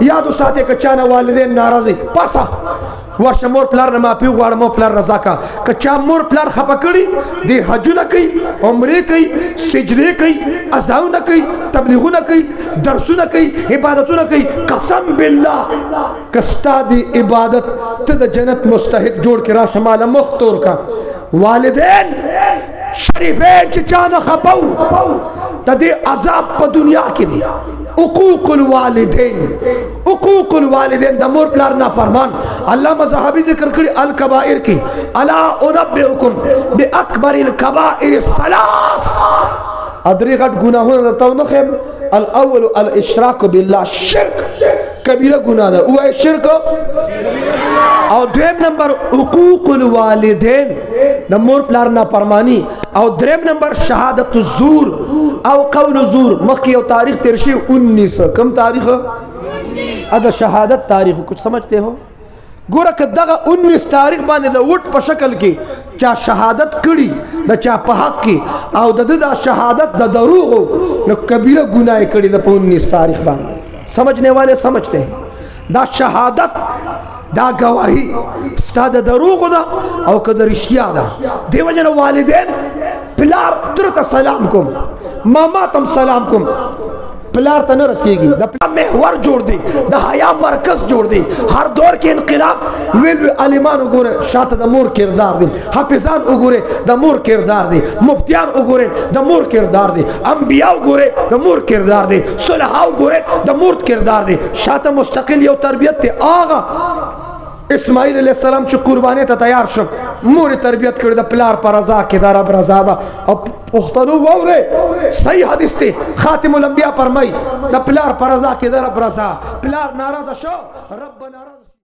یاد وساتئ که چا نه والدین ناراض پاسه ورشه مور پلار نه معافي وغواړه، مور پلار رضا کا. که چا مور پلار خفه کړي، دی حجونه کوي، عمرې کوي، سجدې کوي، اذانونه کوي، تبلیغونه کوي، درسونه کوي، عبادتونه کوي، قسم بالله که ستا دی عبادت ته د جنت مستحق جوړ کړي، راشه ماله مخ تور کا. والدین شریفین چې چا نه خفه وو، د دې عذاب په دنیا کې دی. حقوق الوالدین، حقوق الوالدین د مور پلار نافرمان. علامه ذهبي ذکر کړی الکبائر کې، الا انبئکم باکبر الکبائر الثلاث، ادري غټ ګناهونه درته ونه ښیم. الاول الاشراک بالله، شرک کبیره ګناه ده، وایي شرک. او دویم نمبر حقوق الوالدین، د مور پلار نافرمانی. او دریم نمبر شهادت الزور او قول الزور. مخکې یو تاریخ تیر شوی 19، کم تاریخ؟ دا شهادت تاریخ. کچھ سمجھتے ہو؟ ګوره که دغه 19 تاریخ باندې د وټ په شکل کې چا شهادت کړي د چا په حق کې، او د ده دا شهادت د دروغو، نو کبیره ګناه یې کړې ده په 19 تاریخ باندې. سمجھنے والے سمجھتے ہیں. دا شهادت، دا گواهی ستا د دروغو ده او که د رښتیا ده. دې وجې نه والدین، پلار تره ته سلام کوم، ماما ته هم سلام کوم، پلار ته نه رسیږي. د پلار محور جوړ دی، د حیا مرکز جوړ دی. هر دور کې انقلاب لوی لوی عالمان وګوره، شاته د مور کردار دی. حافظان وګوره، د مور کردار دی. مفتیان وګوره، د مور کردار دی. انبیا وګوره، د مور کردار دی. صلحا وګوره، د مور کردار دی. شاته مستقل یو تربیت دی. آغا اسماعیل علیہ السلام چې قرباني ته تیار شو، مور تربیت کړې د پلار پر رضا کې، دا رب رضا ده. او پښتنو واورئ، صحیح حدیث دی، خاتم الانبیاء فرمایي د پلار پر رضا کې د رب رضا. پلار ناراضه شو، رب ناراضه.